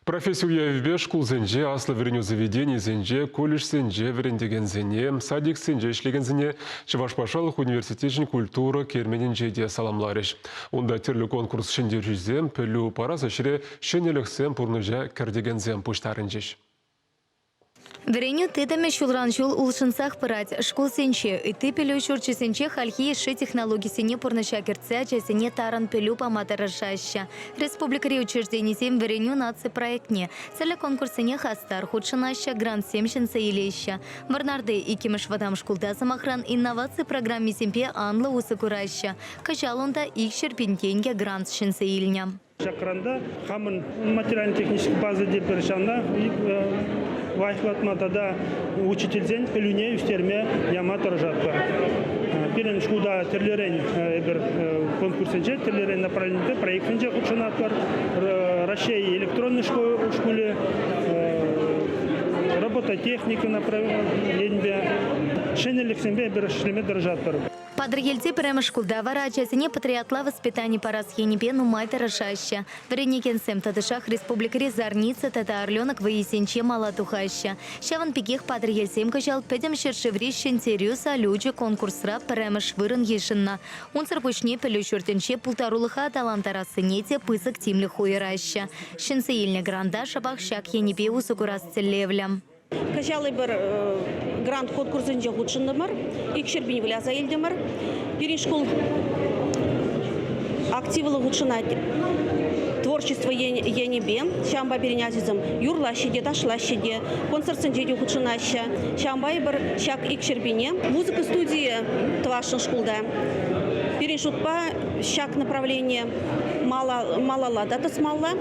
Професси уявӗпе шкулсенче, аслӑ вӗренӳ заведенийӗсенче, колледжсенче вӗрентекенсене, садиксенче ӗҫлекенсене Чӑваш патшалӑх университечӗн культура керменӗнче те саламларӗҫ. Унта тӗрлӗ конкурс ҫӗнтерӳҫисем, пӗлӳ парас ӗҫре ҫӗнӗлӗхсем пурнӑҫа кӗртекенсем пуҫтарӑнчӗҫ. Вӗренӳ тытӑмӗ ҫулран-ҫул улшӑнсах пырать. Шкулсенче, ытти пӗлӳ ҫурчӗсенче хальхи йышши технологисене пурнӑҫа кӗртсе ачасене тарӑн пӗлӳ пама тӑрӑшаҫҫӗ. Республикӑри учрежденисем Вӗренӳ наци проектне, тӗрлӗ конкурссене хастар хутшӑнаҫҫӗ, грантсем ҫӗнсе илеҫҫӗ. Вӑрнарти иккӗмӗш вӑтам шкулта, сӑмахран, инноваци программисемпе анлӑ усӑ кураҫҫӗ. Кӑҫал унта 200 пин тенкӗ грант ҫӗнсе илнӗ. Ҫак гранта хамӑн материально-технический база тепӗр ҫавна лайӑхлатма тата учительсен пӗлӳне ӳстерме яма тӑрӑшатпӑр. Пирӗн шкулта тӗрлӗрен эпир конкурссенче, тӗрлӗрен направленипе проектсенче хутшӑнатпӑр. Раҫҫей электронный шкулӗ, робототехника направленипе ҫӗнӗлӗхсемпе эпир ӗҫлеме тӑрӑшатпӑр. Патӑрьелти пӗрремӗш шкулта вара ачасене патриотла воспитани парас енӗпе нумай тӑрӑшаҫҫӗ. Вӗренекенсем тӑтӑшах республикӑри Зарница тата Орленок вӑййисенче мала тухаҫҫӗ. Ҫавӑн пекех Патӑрьелсем кӑҫал Пӗтӗм ҫӗршыври Ҫӗнтерӳ салючӗ конкурсра пӗрремӗш вырӑн йышӑннӑ. Унсӑр пуҫне пӗлӳ ҫуртӗнче пултарулӑха аталантарассине те пысӑк тимлӗх уйӑраҫҫӗ. Ҫӗнсе илнӗ гранта шӑпах ҫак енӗпе усӑ курас тӗллевлӗ. Кӑҫал эпир грант конкурсӗнче хутшӑнтӑмӑр, икҫӗр пин выляса илтӗмӗр. Пирӗн шкул активлӑ хутшӑнать творчество енӗпе. Ҫавӑнпа пирӗн ачасем юрлаҫҫӗ те, ташлаҫҫӗ те, концертсенче те хутшӑнаҫҫӗ. Ҫавӑнпа эпир ҫак икҫӗр пине музыка студийӗ тӑвасшӑн шкулта. Пирӗн шутпа ҫак направление малалла та тӑсмалла.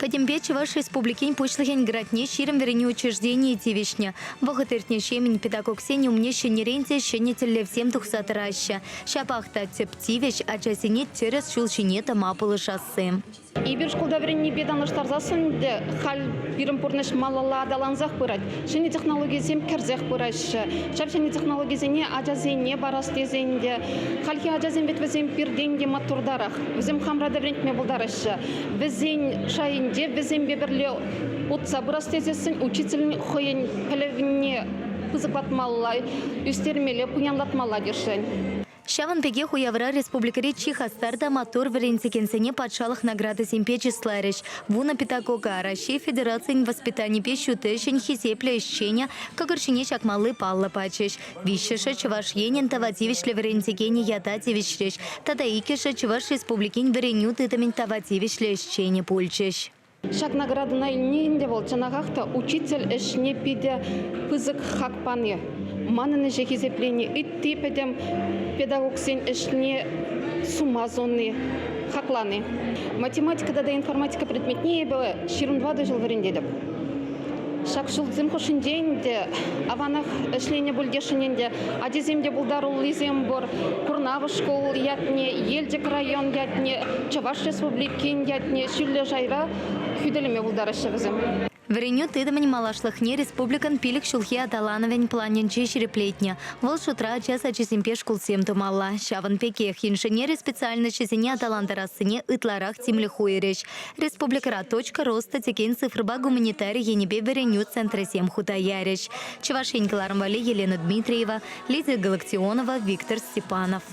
Пӗтӗмпе Чӑваш Республикин Пуҫлӑхӗн грантне 20 вӗренӳ учрежденийӗ тивӗҫнӗ. Вӑхӑт иртнӗҫемӗн педагогсен умне ҫӗнӗрен те ҫӗнӗ тӗллевсем тухса тӑраҫҫӗ. Ҫапах та тӗп тивӗҫ ачасене тӗрӗс ҫул ҫине тӑма пулӑшасси. Эпир шкулта вӗреннипе танлаштарсассӑн ӗнтӗ халь пирӗн пурнӑҫ малалла аталансах пырать. Ҫӗнӗ технологисем кӗрсех пыраҫҫӗ. Ҫав ҫӗнӗ технологисене ачасене парас тесен те хальхи ачасем вӗт вӗсем пиртен те маттуртарах. Вӗсем хамра та вӗрентме пултараҫҫӗ. Вӗсен шайӗнче вӗсемпе пӗрле утса пырас тесессӗн учителӗн хӑйӗн пӗлӗвне пысӑклатмалла, ӳстермелле, пуянлатмалла тесшӗн. Ҫавӑн пекех уявра республикӑри чи хастар та маттур вӗрентекенсене патшалӑх наградисемпе чысларӗҫ. Вунӑ педагога Раҫҫей Федерацийӗн воспитанипе ҫут ӗҫӗн хисеплӗ ӗҫченӗ кӑкӑр ҫине ҫакмалли паллӑ пачӗҫ. Виҫҫӗшӗ Чӑваш Енӗн тава тивӗҫлӗ вӗрентекенӗ ята тивӗҫрӗҫ тата иккӗшӗ Чӑваш Республикин вӗренӳ тытӑмӗн тава тивӗҫлӗ ӗҫченӗ пулчӗҫ. Ҫак наградӑна илни ӗнтӗ вӑл чӑнахах та учитель ӗҫне питӗ пысӑк хак пани, манӑн ӗҫе хисеплени, ытти пӗтӗм педагогсен ӗҫне сума суни, хаклани. Математика тата информатика предметне эпӗ 24 ҫул вӗрентетӗп. Ҫак ҫулсем хушшинче ӗнтӗ аванах ӗҫленӗ пуль тесшӗн ӗнтӗ. Ачисем те пултаруллисем пур. Курнавӑш шкул ятне, Елчӗк район ятне, Чӑваш Республикин ятне ҫӳллӗ шайра хӳтӗлеме пултараҫҫӗ вӗсем. Вӗренӳ тытӑмӗн малашлӑхне республикӑн пилӗк ҫулхи аталанӑвӗн планӗнче ҫирӗплетнӗ. Вӑл шутра ача сачӗсемпе шкулсем тумалла. Ҫавӑн пекех инженери специальноҫӗсене аталантарассине ытларах тимлӗх уйӑрӗҫ. Республикӑра «Точка роста» текен цифрӑпа гуманитари енӗпе вӗренӳ центрӗсем хута ярӗҫ. Чӑваш Ен кӑларӑм валли Елена Дмитриева, Лидия Галактионова, Виктор Степанов.